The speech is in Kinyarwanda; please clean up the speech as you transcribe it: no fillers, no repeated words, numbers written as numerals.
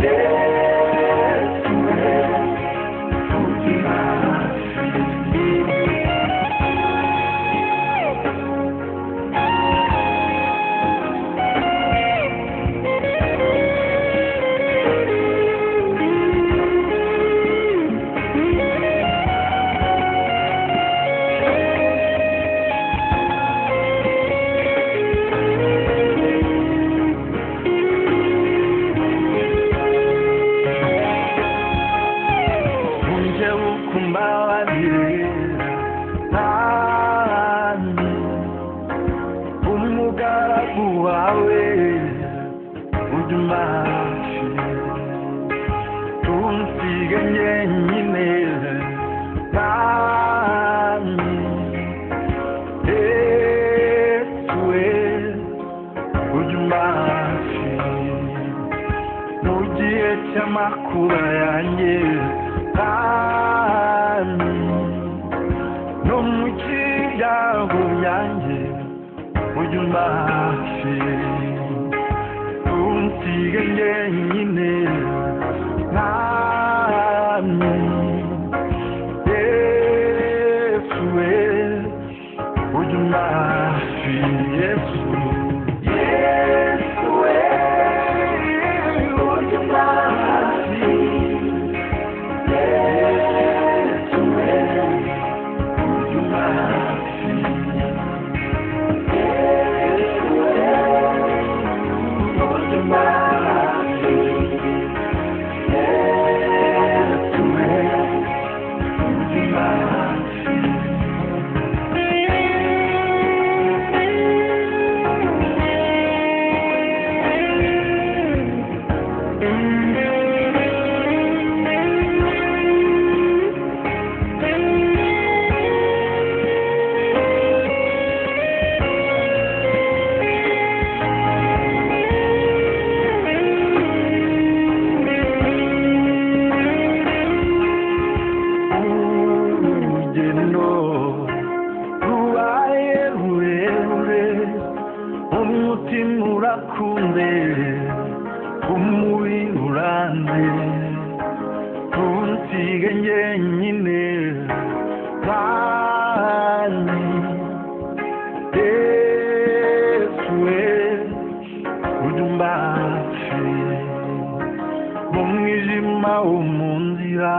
Yesu we, ujye umba hafi. Unje ukumbabarira Mwami, umugaragu wawe ujye umba hafi, ntunsige njyenyine Mwami, Yesu we, ujye umba hafi mu gihe cy'amakuba yanjye Mwami, no mu kiryago byanjye ujye umba hafi, ntunsige njyenyine Mwami, Yesu we, ujye umba hafi, Yesu. Yesu we, ujye umba hafi. Yesu we, ujye umba hafi. Yesu we, ujye umba hafi. Yesu we, ujye umba hafi. Urugendo rubaye rurerure, umutima urakunze, umubiri uranze, ntunsige njyenyine Mwami, Yesu we, ujye umba hafi mu mwijima wo mu nzira.